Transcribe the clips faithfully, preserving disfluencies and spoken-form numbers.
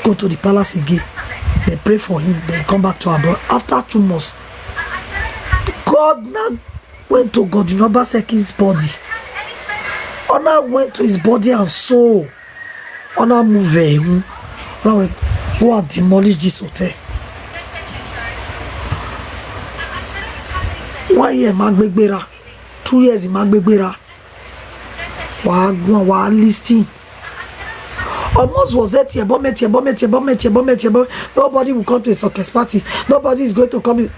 go to the palace again. They pray for him, then come back to abroad. After two months, God now went to Godwin Obaseki's body. Honor went to his body and soul. Honor move him. Honor went, "Go and demolish this hotel." One year, Magbegbera. Two years in Magbegbera. Wa go, wa listing. Almost was that year, bombet year, bombet year, bombet year, bombet year, bombet. Nobody will come to a success party. Nobody is going to come in.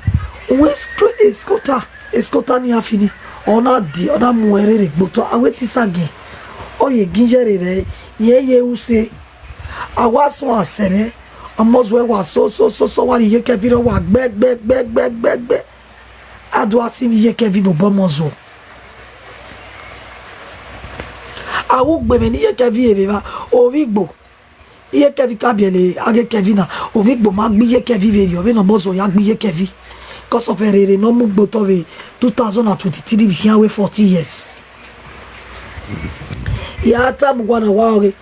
When scooter, a scooter near fini. Ona di, ona muere regboto. Aweti sage. Oye ginjere re. Ye ye use. Awa so asere. Almost where was so, so, so, so, what ye keviro wa gbe, gbe, gbe, gbe, gbe, gbe. Adua si mi ye kevi vo bomozo. Awu gbe me ni ye kevi eve va. Ovi gbo. Iye kevi kabiele age kevi na. Ovi gbo ma gbi ye kevi ve yo. Ve no mozo ya gbi ye kevi. Cause of erere no mu gbo to ve two thousand and twenty-three, we here we forty years. Ya ta mu gwana wa oge.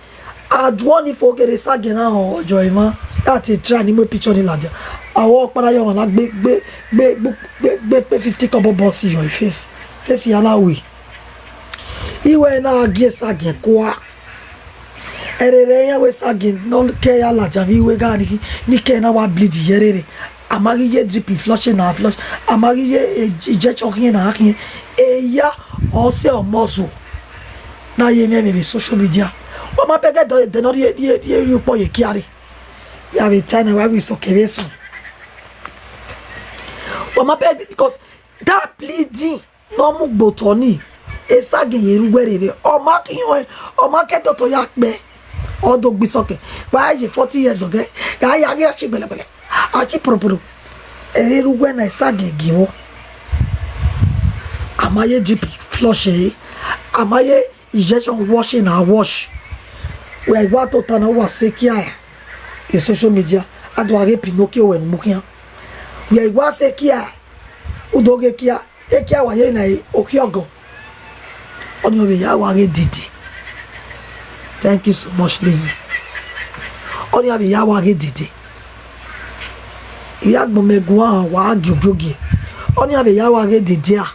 Ajuo ni fo gere sa gena o, ojo ima. Ya te try ni mo picture ni ladia. Awo para yo na gbe, gbe, gbe, gbe, gbe, gbe fifty kobo boss yo face. Face ya na we. Iwe na agi sa gen kwa. Erere ya we sa gen no ke ya ladia, iwe ga ni, ni ke na wa bleed yerere. Amagi ye drip flush na flush. Amagi ye, eh, injection here na here. E ya o se o mozo. Na ye me me social media. Wa ma pege do de no ye, ye, ye yu po ye kiari. Ya be China wa we so kere so. Wa ma pe, because that bleeding no mu gboto ni. E sa gen ye ru were re. O ma ki yo, o ma ke do to ya pe. O do gbi soke. Wa ye forty years oge. Ga ya ge shi gbele gbele. A chi propro. Ere ru we na e sa gen gi wo. Amaye G P flush e. Amaye injection washing na wash. We gwa to ta na wa se kia. E social media. Adu age Pinocchio we mu kia. We gwa se kia. Udoge kia. E kia wa ye na e okiogo. Oni obi ya wa ge didi. Thank you so much, Lizzy. Oni abi ya wa ge didi. Ibi agbo me gwa wa gi ogi ogi. Oni abi ya wa ge didi a.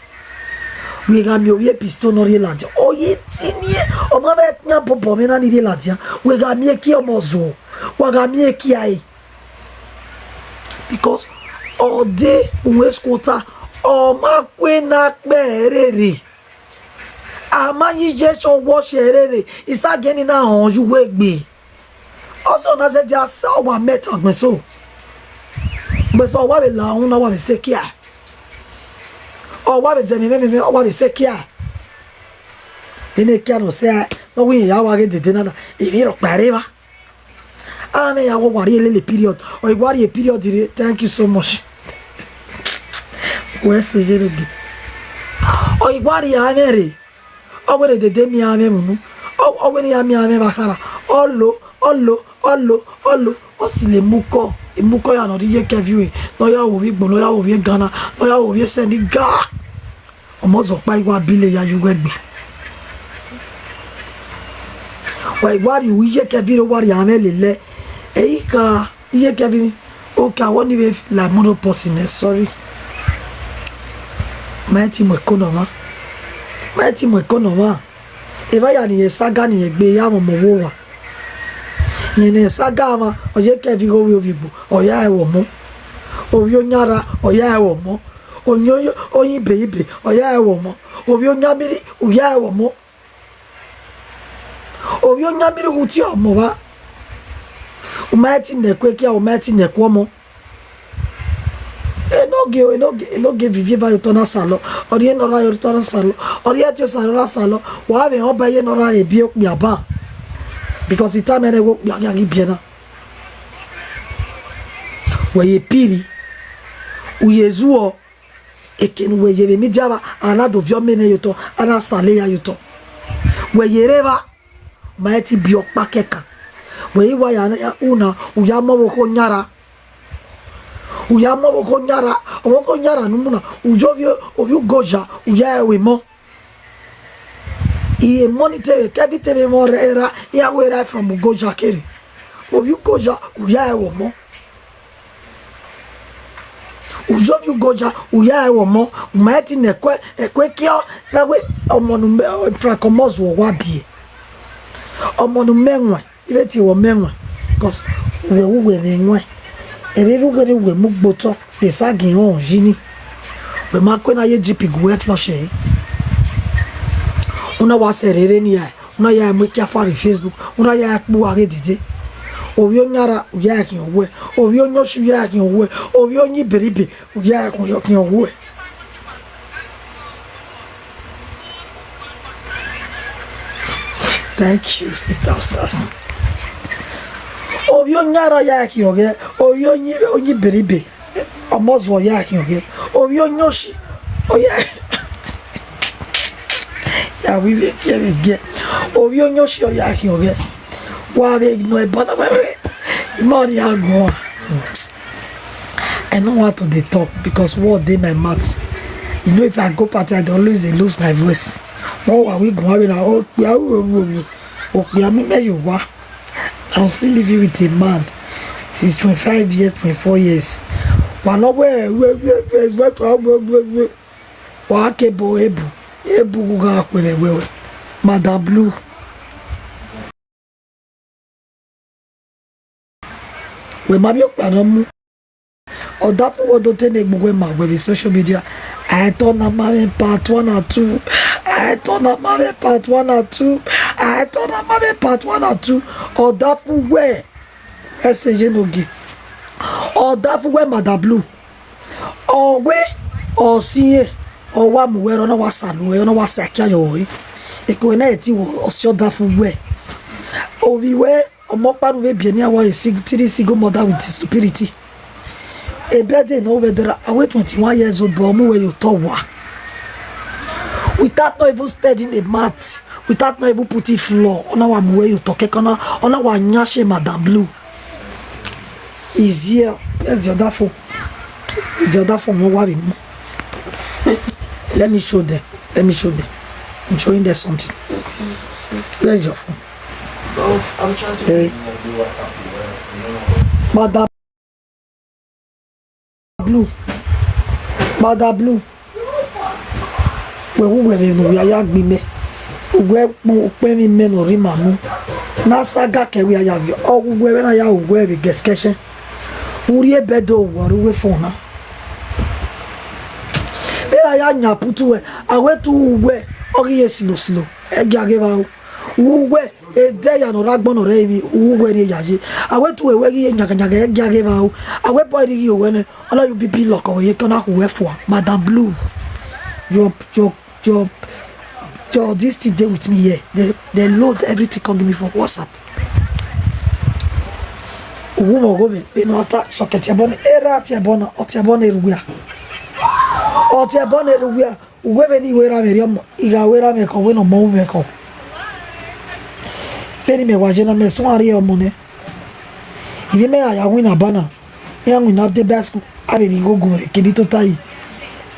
We ga mi oye pistol no re ladia. Oye tinie. O ma be na bobo me na ni re ladia. We ga mi e ki o mozo. Wa ga mi e ki ai. Because all day we squatter. O ma kwe na pe erere. Ama yi je so wo se erere. Isa geni na hon ju we gbe. Also na se dia sa wa meta gbe so. Gbe so wa be la hun na wa be se kia. O wa be ze mi me me o wa be se kia. Ene kia no se no we ya wa ge dede na na. Ibi ro pare ba. Ame ya wo wari elele period. O iwari e period re. Thank you so much. We se je rugi. O iwari ya ame re. O were dede mi ame munu. O o were ya mi ame bakara. Olo, olo, olo, olo. O si le muko. Imuko ya no ri ye kevi we. No ya wo wi gbo, no ya wo wi gana, no ya wo wi senegal. Omo zo pa iwa bile ya yu we gbe. Wa iwari u iye kevi ro wari ame lele. E ika iye kevi. Okay, I want to be like mono person, eh, sorry. My team economy. My team economy. Eva ya ni ye saga ni ye gbe ya mo mo wo wa. Ni ne saga ma, oye kevi go wi ovi gbo, oya e wo mo. Ovi onyara, oya e wo mo. Onyo oyin be ibe, oya e wo mo. Ovi onyamiri, oya e wo mo. Ovi onyamiri hu ti omo va. Umaeti ne kwe kia, umaeti ne kwomo. Enoge, enoge, enoge vivie va yo tona salo. Ori enora yo tona salo. Ori eti o salo ra salo. Wa ve oba ye nora re bi okpi aba. Because ita mere wo kpi agi agi biena. We ye piri. Uyezuo. Ekenu we ye ve mi diava, ana do vio mene yo to, ana sale ya yo to. We ye reva, ma eti bi okpa keka. We iwa ya na ya una, uya mo wo ko nyara. Uya mo wo ko nyara, wo ko nyara numuna, ujo vio, ovi ugoja, uya e we mo. Iye money teve, kevi teve mo re era, ya we ra from ugoja kere. Ovie ugoja, uya ewo mo. Ujo ovie ugoja, uya ewo mo. Uma eti nekwe, ekwe kio, na we, omo nu me, o, Frank Omozu wa bie. Omo nu me nwe, ibe ti wo me nwe. 'Cause we, we, we, me nwe. Ebe we, we, we, mu gboto. They sagging on, Jini. We ma kwe na ye G P gu we flush, eh. Una wa se rere ni ya. Una ya mwe kia fari Facebook. Una ya kpu age dide. Ovie onyara, uya ki owe. Ovie onyoshu, uya ki owe. Ovie onyi beribe, uya ki owe. Thank you, Sister Osas. Ovie onyara ya ki oge. Ovie onyi, onyi beribe. Omozu oya ki oge. Ovie onyoshi. Oya. Ya we be get, we get. Ovie onyoshi oya ki oge. Wa be no e bana we. Money ago. I no want to dey talk because word dey my mouth. You know, if I go party, I dey always dey lose my voice. Wọ́n wà wí gùn wá bí na ó pe àwọn òun òun òpè àmì mẹ́yìn wá. I'm still living with a man since twenty-five years, twenty-four years. Wà lọ́wọ́ ẹ̀ wẹ́ wẹ́ wẹ́ wẹ́ tó wẹ́ wẹ́ wẹ́. Wà á ké bo ebu, ebu gúgá pẹ̀lẹ̀ wẹ́wẹ́. Madam Blue. Wema bi okpa no mu. Odafu wodo tene gbogbo ma we social media. I turn na ma part one and two. I turn na ma part one and two. I turn na ma part one and two. Odafu we. Ese je no gi. Odafu we Madam Blue. Owe, osie, owa muwe, ona wa sanu, ona wa sakia yo. Eko na eti wo, osi Odafu we. Ovi we, Omokparu we bieni awa a sig-, three single mother with stupidity. A birthday no we there, I wait twenty-one years old, but omu we yo to wa. Without not even spending a mat, without not even putting floor, ona wa muwe yo to kekona, ona wa nyashe Madam Blue. Is here. Where's the other phone? The other phone, no worry. Let me show them. Let me show them. I'm showing them something. Where's your phone? So I'm trying to. Hey. Madam Blue. Madam Blue. We wu we ve no ya ya gbi me. We po pe mi me no ri manu. Na saga ke we ya vi. O we we na ya we ve geskeshe. Uri ebe do wa ru we phone na. Era ya nya putu we. Awe tu we. Ogi ye silo silo. E gi age ba o. Uwe, ede ya no ragbo no re mi, uwe ni ya ye. Awe tu ewe gi nyaga nyaga ya gi age ba o. Awe boy ri gi owe ne. All you people lock away, you cannot who for. Madam Blue. Your, your, your, your this thing dey with me here. They, they load everything come give me for WhatsApp. Uwu mo go be, be no ata, shoketi abon, era ti abon, oti abon eruya. Oti abon eruya. Uwe be ni wera me ri omo, iga wera me ko, we no mo we ko. Pe ni me wa je na me so ari omo ne. Ibi me aya win abana. Ya win na de best school. Abi ni go go ke ni to tai.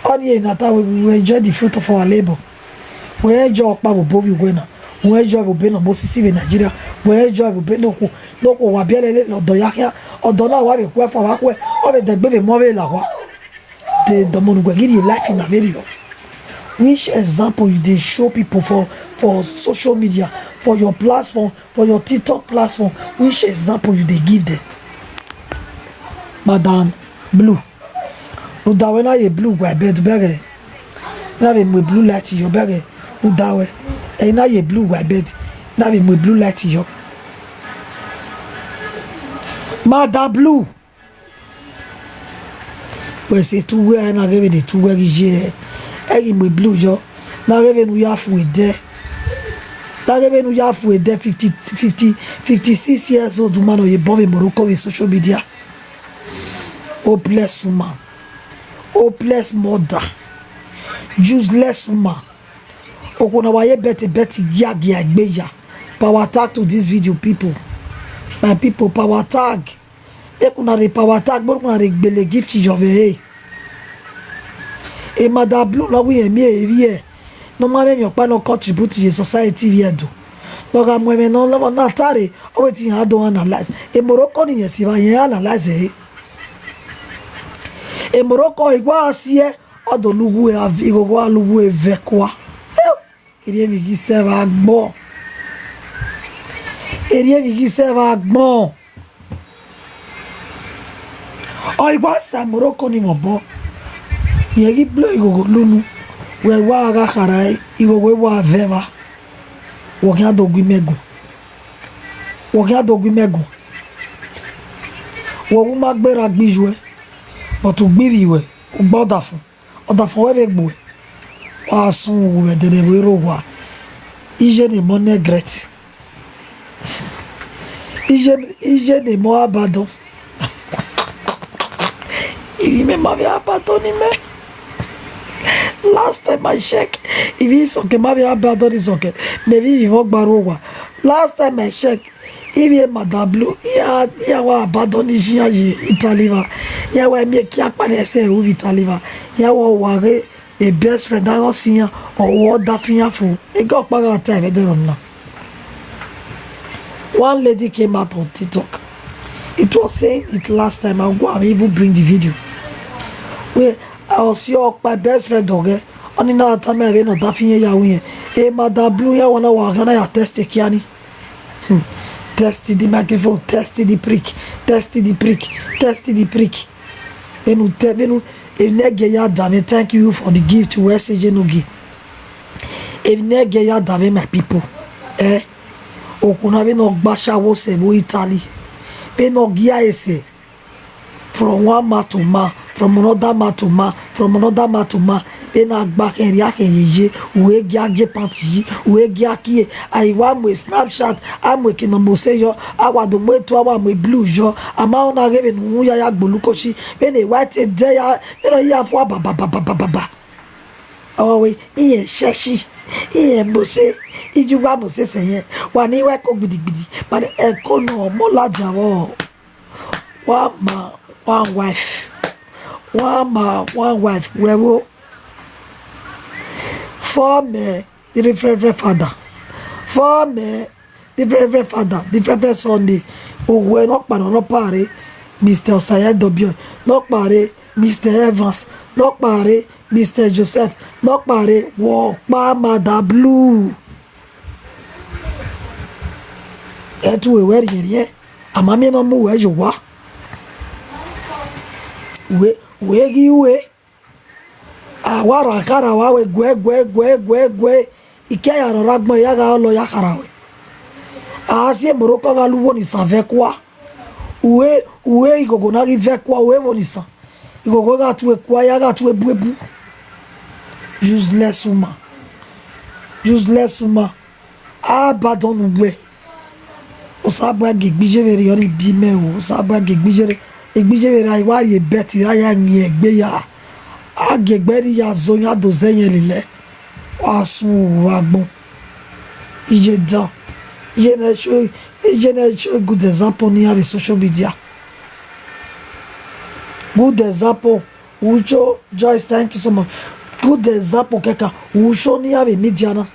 Oni e na ta we, we enjoy the fruit of our labor. We enjoy pa bo bo wi we na. We enjoy bo be no mo sisi we Nigeria. We enjoy bo be no ko. No ko wa bi ele le lo do ya ya. Odo na wa be ku e fo wa ku e. O be de gbe be mo be la wa. The, the money go give you life in a video. Which example you dey show people for, for social media, for your platform, for your TikTok platform? Which example you dey give them? Madam Blue. Udawe na ye blue gwa bed bere. Na be mwe blue light yo bere. Udawe. E na ye blue gwa bed. Na be mwe blue light yo. Madam Blue. We se tu we na geve ni tu we gi je. E gi mwe blue yo. Na geve nu ya fu ede. Na geve nu ya fu ede fifty, fifty, fifty-six years old woman oye bove Morocco with social media. Hopeless woman. Hopeless mother. Useless woman. Okona wa ye bete bete ya gi agbeya. Power tag to this video, people. My people, power tag. Make una dey power tag, make una dey gbele gift Jove, hey. E Madam Blue no we mi e here. No man me okpa no contribute to the society we do. Nọ gha mu ẹmwẹ nọ lọmọ na tare, ọ wẹ te iran do analyze. E Morocco ni yẹn si vba yẹn analyze ẹre. E Morocco igua si ẹ, ọ do lughu e, ighogho a lughu e vẹ kua. Erriẹ vbe ghi sẹ vbe agbọn. Erriẹ vbe ghi sẹ vbe agbọn. Ọ i wa sa Morocco ni mẹ obọ, rẹn ghi blo ighogho lunu, wẹ wa gha khara ẹre, ighogho wa vẹ evba, wẹ khian do gu imẹ gun, wẹ khian do gu imẹ gun, wẹ wu ma gberra gbe iyuẹ, but u gbe ivbi ruẹ, u gbe ọdafọn, ọdafọn ruẹ vbe gbe uẹ, wa sun uwu vbe ẹdẹnẹ vbe rre owa, iye ne mọ ne egret. Iye, iye ne mọ Abadan. Ivbi mẹ ma vbe Abadan ni mẹ. Last time I check, ivbi Isọkẹn ma vbe Abadan ni Isọkẹn. Mẹ vbe ivbi vọ gba rre owa. Last time I check, ivbi e Madam Blue, iran, iran wa Abadan ni iye iran ye Italy va. Iran wa miẹn ekian kpa ne ẹsẹ ru vbe Italy va. Iran wa wa ghe a best friend, a gha si iran, ọ wa ọdafẹn iran fo. Egẹ ọkpa gha ta ẹmwẹ ẹdẹrọ na. One lady came out on TikTok. It was saying it last time. I'm going to even bring the video. Wẹ, ọ si ọkpa best friend ọghẹ. Ọni na tama vbene ọdafẹn iran ya ru irẹn. E Madam Blue, iran wa na wa gha na ya test ekian ni. Hmm. Test the microphone, test the prick, test the prick, test the prick. Vbene u te, vbene u, emwi ne gie ya da mwẹ, thank you for the gift, wẹ sẹ je no gie. Emwi ne gie ya da mwẹ, my people. Eh? Okhuo na vbene ọ gba ashawo sẹ vbe Italy. Vbene ọ gia ẹsẹ. From one man to man, from another man to man, from another man to man. Vbene a gba khẹn rria khẹn yeye, u he gia gie panti yi, u he gia kie, a i wa mu Snapchat, a mu eke ne ọ mose yọ, a wa do mu eto, a wa mu blue yọ, a ma rẹn ọna ghe vbene u ya ya gbe olukosi, vbene white de ya, vbene ọ ya fua ba ba ba ba ba ba ba. Ọ wẹ, iran shẹshi, iran mose, iye uwa mose sẹ yẹn, wa ne I wa ẹko gbidigbidi, ma ne ẹko nọ mọ ladian vbọ. One man, one wife. One man, one wife. Wẹ vbo? Four men, three reverend father. Four men, three reverend father, three reverend Sunday. Owẹ nọkpa nọ, nọkpa re, Mister Osaye Dobion. Nọkpa re, Mister Evans. Nọkpa re, Mister Joseph. Nọkpa re, wọ kpa Madam Blue. Ẹtu wẹ wẹ rhiẹnrhiẹn, a ma miẹn ne ọ mu wẹ ye owa. Wẹ, wẹ ghi ru e. A wa ra khara wa wẹ guẹ, guẹ, guẹ, guẹ, guẹ. Ike ya rọ rre agbọn, ya gha lọ ya khara wẹ. A si e Morocco gha lu vbo ni san vẹ kua. Uwe, uwe igogo na ghi vẹ kua, uwe vbo ni san. Igogo gha tue kua, ya gha tue buebu. Useless woman. Useless woman. Abadan uwe. Osanobua gie egbije vbe rriọ ni bi mẹ o. Osanobua gie egbije rre. Egbije vbe rre, a i wa rhie bet ra ya miẹn egbe ya. A gie egbe ni ya zẹ oyan do zẹ ẹyẹn lele. Wa sun uwu vbe agbọn. Iye dan. Iye ne show, iye ne show good example ne iran vbe social media. Good example. Ucho Joyce, thank you so much. Good example kẹkan. Ucho ne iran vbe media na.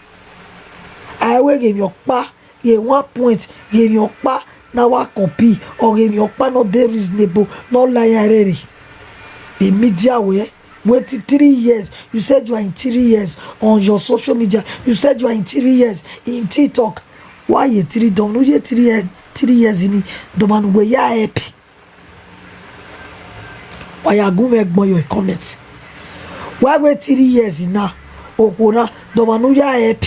A i wẹ ghe emwi ọkpa, ghe one point, ghe emwi ọkpa na wa copy, or ghe emwi ọkpa nọ de reasonable, nọ la iran ẹrẹre. Vbe media wẹ, waiting three years. You said you are in three years on your social media. You said you are in three years in TikTok. Why ye three don? No ye three years, three years in it. The man where ya help. Wa ya gu mwẹ ẹgbọn your comment. Wa wẹ three years na, okhuo na, the man who ya help.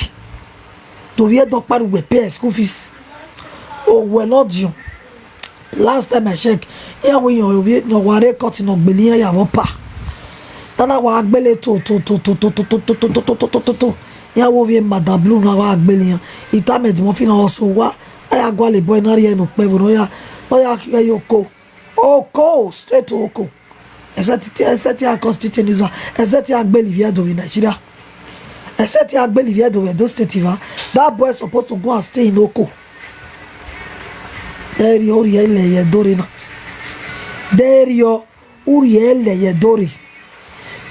Do we dọ kpa wẹ pay school fees? Owẹ nọ diọn. Last time I check, iran wẹ iran ovie ne ọ wa rre court ne ọ gbele iran ya vbe ọpa. Nana wa gbele to to to to to to to to to to to to to to. Iran wẹ ovie Madam Blue na wa gbele iran. Itamẹ Dimofi na ọsẹ owa. A ya gualọ ebọ na rhie ne okpẹvbo ne ọ ya, ne ọ ya khian ye oko. Oko, straight to oko. Except, except iran constitute news, except iran gbele ivie do vbe Nigeria. Except iran gbele ivie do vbe Edo State va. That boy supposed to go and stay in oko. Dẹrriọ, u rhie lẹ ye Ẹdo rre na. Dẹrriọ, u rhie lẹ ye Ẹdo rre.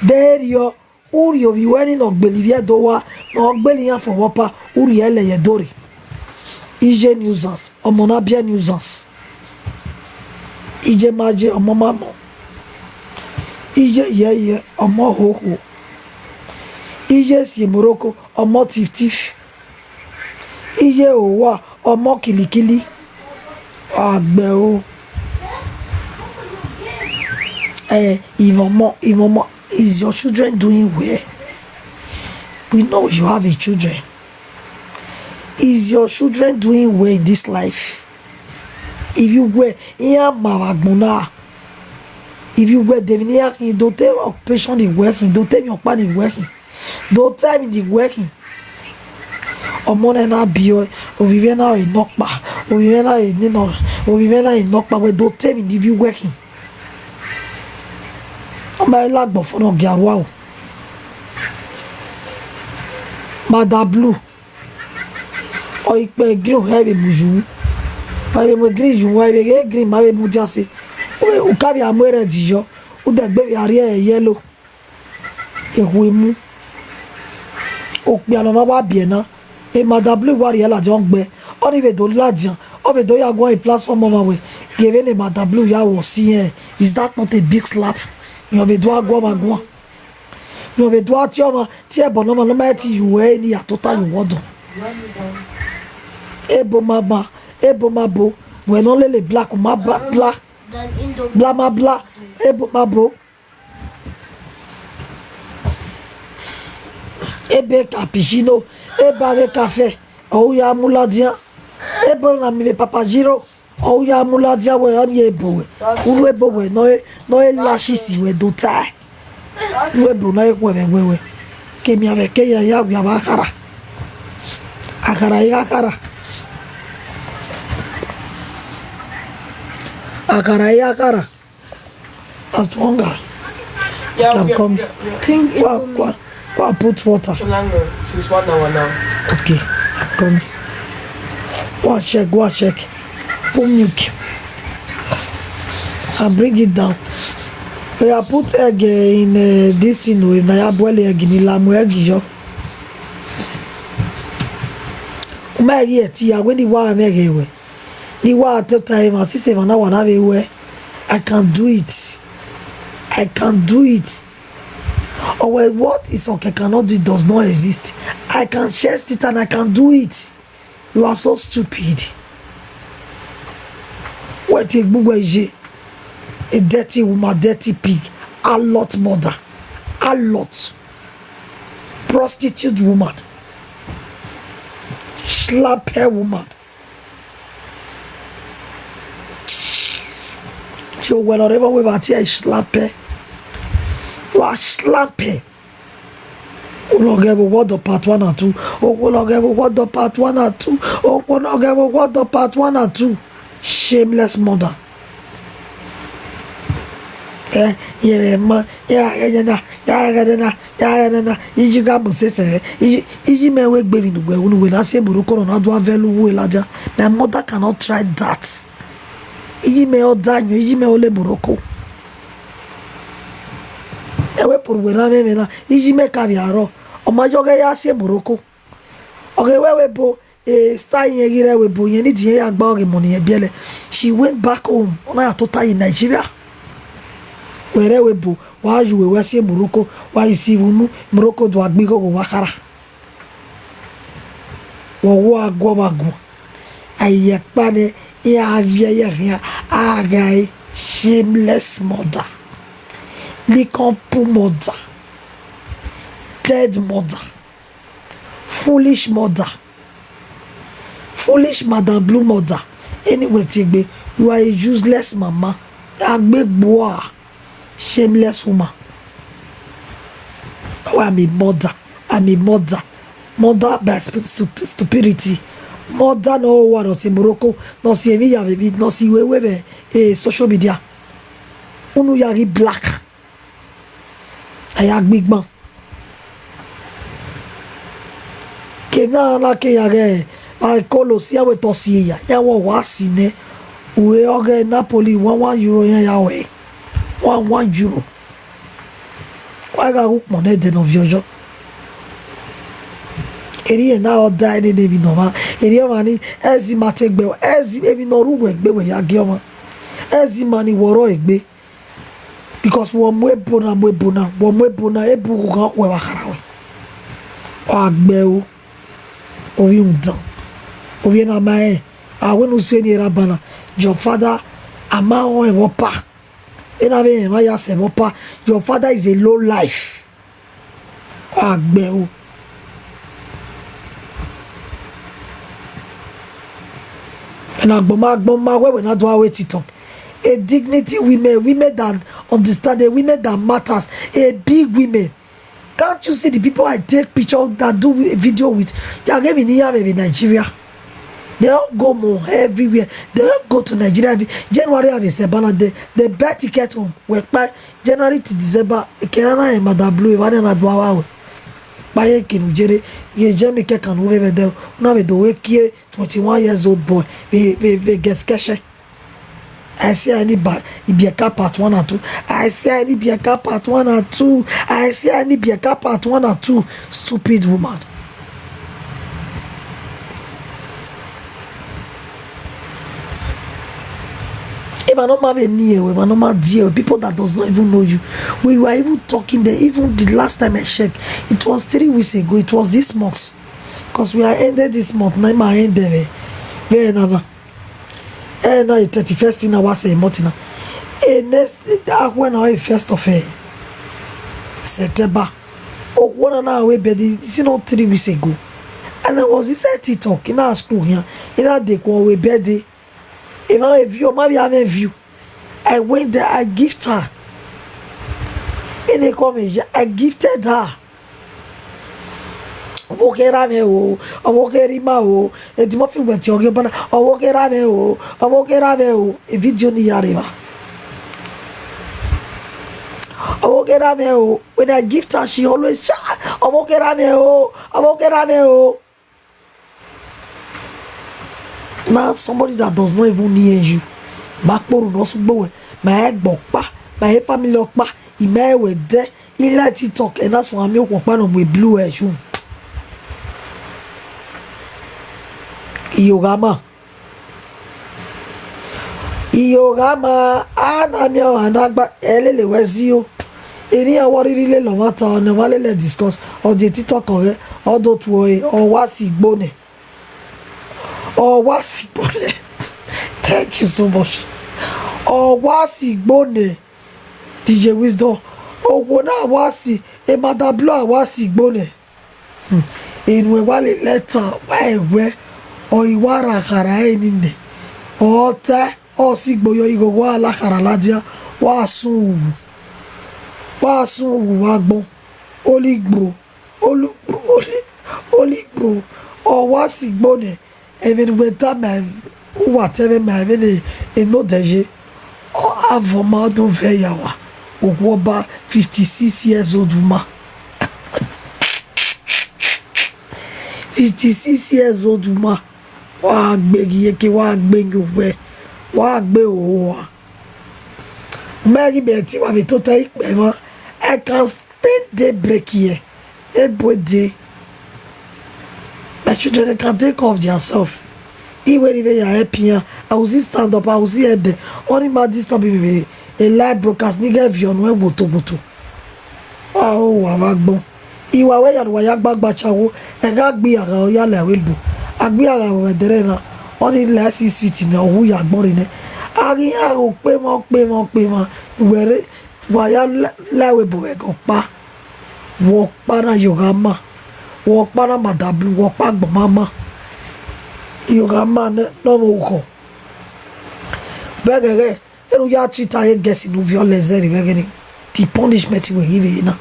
Dẹrriọ, u rhie ovbi wẹ ni ne ọ gbele ivie do wa, ne ọ gbele iran fo vbe ọpa, u rhie lẹ ye Ẹdo rre. Ije nuisance, ọmọ na bia nuisance. Ije maje, ọmọ mamo. Ije yeye, ọmọ hoho. Ije si Morocco, ọmọ tif tif. Ije owa, ọmọ kilikili. Agbe o. Eh, even more, even more. Is your children doing well? We know you have a children. Is your children doing well in this life? If you were, iya ma wa gbona. If you were, David, iya, don't tell occupation the working, don't tell your plan the working. Don't tell me the working. Ọmọ náà náà bí ọ, òbí fẹ́ náà iná pa, òbí fẹ́ náà iná, òbí fẹ́ náà iná pa, wẹ́ don't tell me the view working. Ọmọ ẹ lágbọ̀n fọ́nà gẹ̀ àrùwá o. Mada blue. Ọ ikpe green, ọ ebe mu ju. Ọ ebe mu green ju, ọ ebe green, ma ebe mu jase. Ukabi amwere dijo. Udegbe bi ari yellow. Ehu emu. Okpia no ma wa bie na. E mada blue wa riela jongbe. Oni ve do ladian. O ve do ya gwa e platform ma we. Geve ne mada blue ya wo si e. Is that not a big slap? Yo ve do agwa ma gwa. Yo ve do ati o ma. Ti e bo no ma no ma ti yu e ni ya tota yu wodo. Ebo ma ba. Ebo ma bo. We no lele black ma bla bla. Bla ma bla. Ebo ma bo. Ebe cappuccino, ebe age café, ou ya muladia, ebe na mi ve papagiro, ou ya muladia we ani ebo we. Ulu ebo we no e, no e la shisi we do tai. Ulu ebo no e we we we. Ke mi ave ke ya ya we ava akara. Akara ya akara. Akara ya akara. As to hunger. Yeah, I'm we are, coming. We are, we are. Ping Go, Indomie. Go, go and put water. Cholango, since one hour now. Okay, I'm coming. Go and check, go and check. Put milk. And bring it down. We are put egg eh, in uh, this thing. Oh, if na ya boil egg in ilamu egg yo. Uma egg here, tia, when the one egg eh, we. The one I tell time, I see seven hour na we. I can do it. I can do it. Or well, what is okay cannot do it does not exist. I can chest it and I can do it. You are so stupid. What a gbugbo ije. A dirty woman, dirty pig, a lot mother, a lot prostitute woman, slap hair woman. Tí o wẹ̀ lọ́rẹ́ bọ́ wíwá tí ẹ ṣìlápẹ́. Wà á ṣìlápẹ́. Olọ́gẹ̀ bó wọ́dọ̀ part one and two. Olọ́gẹ̀ bó wọ́dọ̀ part one and two. Olọ́gẹ̀ bó wọ́dọ̀ part one and two. Shameless mother. Eh, yẹrẹ mọ, yàrá yẹn náà, yàrá yẹn náà, yàrá yẹn náà. Iji ga mọ sẹsẹ rẹ. Iji, iji mẹ wẹ gbẹmí nùgbẹ wọnú wẹ náà sẹ mọ̀rọ̀ kọ́nà náà dùn avẹ́lú wọ ẹ̀ lájà. My mother cannot try that. Iji mẹ ọ dá yàn, iji mẹ ọ lé mọ̀rọ̀ kọ́. Ẹ wẹ́ pòrò wẹ̀ náà mẹ́mẹ́ náà, iji mẹ kàbí àárọ̀. Ọmọ ajọ́ gẹ́ yá sẹ mọ̀rọ̀ kọ́. Ọ̀gẹ̀ wẹ́ wẹ́ bo, eh, star yẹn gírẹ́ wẹ́ bo yẹn nídìí yẹn yà gbá ọ̀gẹ̀ mọ̀ nìyẹn bí ẹ lẹ̀. She went back home. Ọ̀nà yà tó táyì Nàìjíríà. Wẹ̀rẹ̀ wẹ́ bo, wà á yù wẹ̀ wẹ́ sẹ mọ̀rọ̀ kọ́, wà á yù sí ìwúnú, mọ̀rọ̀ kọ́ dùn àgbékọ̀ọ́ wà á kára. Wọ́n wọ́ agọ́ ma gùn. Ayẹkpa nẹ, ẹ aviẹ yẹ hìá, aga ẹ, shameless mother, likanpu mother, dead mother, foolish mother, foolish madam blue mother. Anyway, Tigbe, you are a useless mama. Agbegboa. Shameless woman. Oh, I'm a mother. I'm a mother. Mother by stu- stu- stupidity. Mother no one not in Morocco, not see me, yeah, baby, not see we we eh, social media. Unu yari black. I a big man. Kena na ke ya ge. Ba kolo si awe to si ya. Ya wo wa si ne. Uwe oge Napoli one one euro ya ya we. One one euro. Wa ga gu pon ne de no viojo. Eri ena oda ene ne vi no ma. Eri ema ni ezi mate gbe. Ezi evi no ru we gbe we ya gi oma. Ezi mani woro egbe. Because wo mu ebo na, mu ebo na, wo mu ebo na, ebu gu gan we wa kara we. Wa gbe o. Ovi undan. Ovi na ma e. A we nu se ni era bana. Your father, ama o e wo pa. Ena ve ma ya se wo pa. Your father is a low life. Agbe o. And agboma, agboma, where we not do our TikTok. A dignity women, women that understand, a women that matters, a big women. Can't you see the people I take picture that do a video with? They are giving here in Nigeria. They all go more everywhere. They all go to Nigeria. Every January have a Sebana day. They buy ticket home. We buy January to December. Kenana and Madam Blue. If I don't know how. Buy a kinujere. Ye jemi ke kanure ve del. Una ve do we kie twenty-one years old boy. Ve ve ve geskeshe. I see any ba Ibieka part one and two. I see any Ibieka part one and two. I see any Ibieka part one and two. Stupid woman. If I not have a near, if I not my dear, people that does not even know you, we were even talking there. Even the last time I checked, it was three weeks ago. It was this month, because we are ended this month. Now my end there, very nana. Eh, now the thirty-first in our say month now. Eh, next that when I first of eh, September. Oh, one and a half bed. It's not three weeks ago, and I was inside TikTok in our school here. In our day, we bed. If I have view, maybe I have a view. I went there, I gift her. In a comment, I gifted her. Owoke rame o, owoke rima o, edi mo fi gbe ti oge bana, owoke rame o, owoke rame o, a video ni yare ma. Owoke rame o, when I gift her, she always shout, owoke rame o, owoke rame o. Now somebody that does not even near you, bakporu no sugbo we, my egbo pa, my family pa, ime we de, he let it talk, and that's why I'm your pa no we blue as you. Iyogama. Iyogama, ana mi o anagba, elele we zi o. Ini awori rile lo mata, o ne wale le discuss, o di TikTok ore, o do tu o e, o wa si gbone. O wa si gbone. Thank you so much. O wa si gbone. D J Wisdom. O wo na wa si, e Madam Blue a wa si gbone. Hmm. Inu e wa le leta, wa e we, o i wa ra kara e ni ne. O te, o si gbo yo i go wa la kara la dia, wa sun wu. Wa sun wu wa gbon. Oli gbo. Olu gbo. Oli, oli gbo. O wa si gbo ne. Even when time I, whatever my, even e, e no deje. O avo ma do ve yawa. O wo ba fifty-six years old woman. Fifty-six years old woman. Wa gbe gi yeke, wa gbe nyo we. Wa gbe o wa. Mary Betty wa ve tota ipe ma. I can spend daybreak here. Every day. My children, they can take care of themselves. Even if they are happy, I will see stand up, I will see help them. Only man disturb me, a live broadcast, nigga, if you know what to go to. Wow, wa wa gbon. Iwa we ya wa ya gbagba chawo. E ga gbi ara o ya le we bu. Agbi ara we dere na. Only like six feet na o ya gbon re ne. Ari ya o pe mo, pe mo, pe mo. Were wa ya le we bu we go pa. Wo pa na Yogama. Wo pa na Madam Blue. Wo pa gbon mama. Yogama ne no mo ko. Begere. Ero ya chita ye gesi nu vio lezeri begere. The punishment we give you now.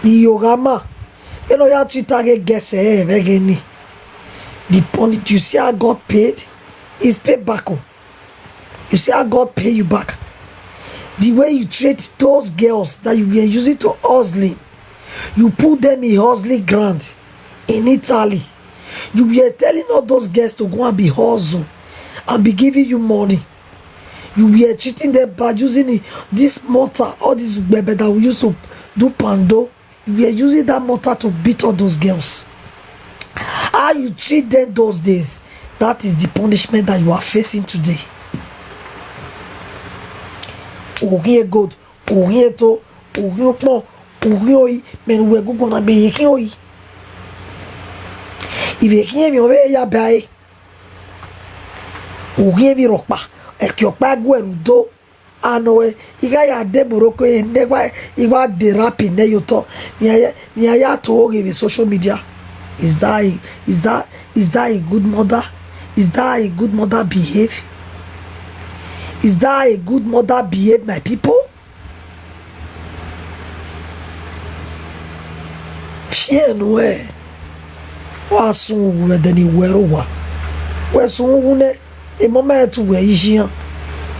Ni Yogama. Ero ya chita ye gesi e begere. The punish, you see how God paid? Is paid back. Oh. You see how God pay you back. The way you treat those girls that you were using to hustling, you put them in hustling grant in Italy. You were telling all those girls to go and be hustle and be giving you money. You were treating them bad using the, this mortar, all this bebe that we used to do pando. You were using that mortar to beat all those girls. How you treat them those days, that is the punishment that you are facing today. Ohin gold, ohin to, ohin pon, ohin oi, men we go gonna be ohin oi. If you hear me over ya bai, ohin mi ropa, e ki opa gu eru do. Ano we, iga ya de Morocco e ne wa, iwa de rapi ne yoto. Ni aya, ni aya to oge with social media. Is that a, is that, is that a good mother? Is that a good mother behave? Is that a good mother behave, my people? Fear no eh. Wa sun ugu we deni wero wa. We sun ugu ne. E mo me tu we ishiyan.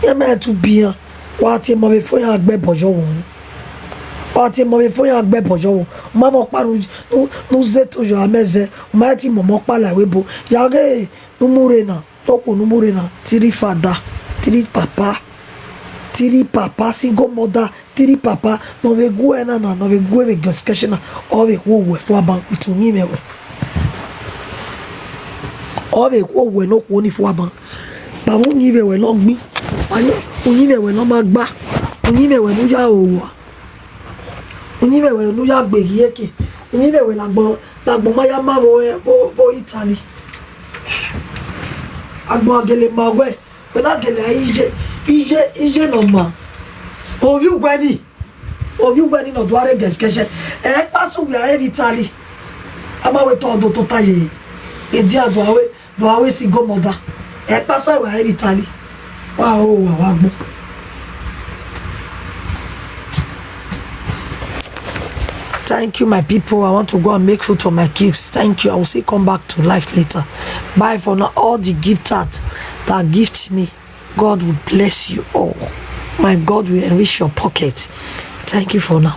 Ye me tu biyan. Wa ti mo be fo yan gbe bojo won. Wa ti mo be fo yan gbe bojo won. Ma mo pa nu, nu, nu ze to yo ameze. Ma ti mo mo pa la we bo. Ya ge nu mure na. Toko nu mure na. Tiri father, tiri papa, tiri papa, single mother, tiri papa. No ve gu e na na, no ve gu e ve gaskeshina. O ve ku we fo aban. Itu ni me we. O ve ku we no ku ni fo aban. Ba mu ni ve we no gbi. Ayo, u ni ve we no ma gba. U ni ve we nu ya o wa. U ni ve we nu ya gbe yeke. U ni ve we la gbo, la gbo ma ya ma bo e, bo, bo Italy. Agbo agele ma we. Be na gele ije, ije, ije no ma. O vi u gwe ni. O vi u gwe ni no duare gaskeshe. E pa su we a e Italy. Ama we to do to taye. E di adu awe, do awe si go moda. E pa sa we a e Italy. Wa o wa wa gbo. Thank you, my people. I want to go and make food for my kids. Thank you. I will still come back to life later. Bye for now. All the gift that, that gift me, God will bless you all. My God will enrich your pocket. Thank you for now.